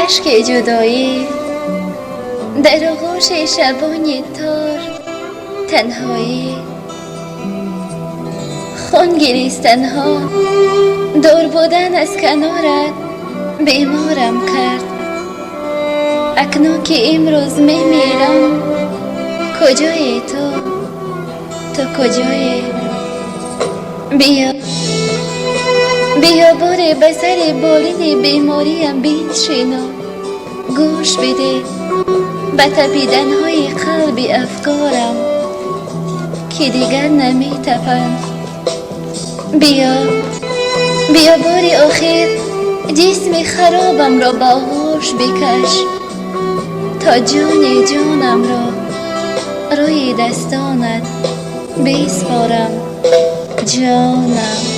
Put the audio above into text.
Ашки ҷудоӣ дар оғӯши шабони тор танҳоӣ, хун гиристанҳо, дур будан аз канорат беморам кард. Акнун ки имрӯз мемирам, куҷоӣ ту? Ту куҷоӣ? Биё, биё, боре ба сари болини бемориям биншину гӯш бидеҳ ба тапиданҳои қалби афкорам, ки дигар наметапанд. Биё, биё, бори охир ҷисми харобамро ба оғӯш бикаш, то ҷони ҷонамро рӯи дастонат биспорам, ҷонам.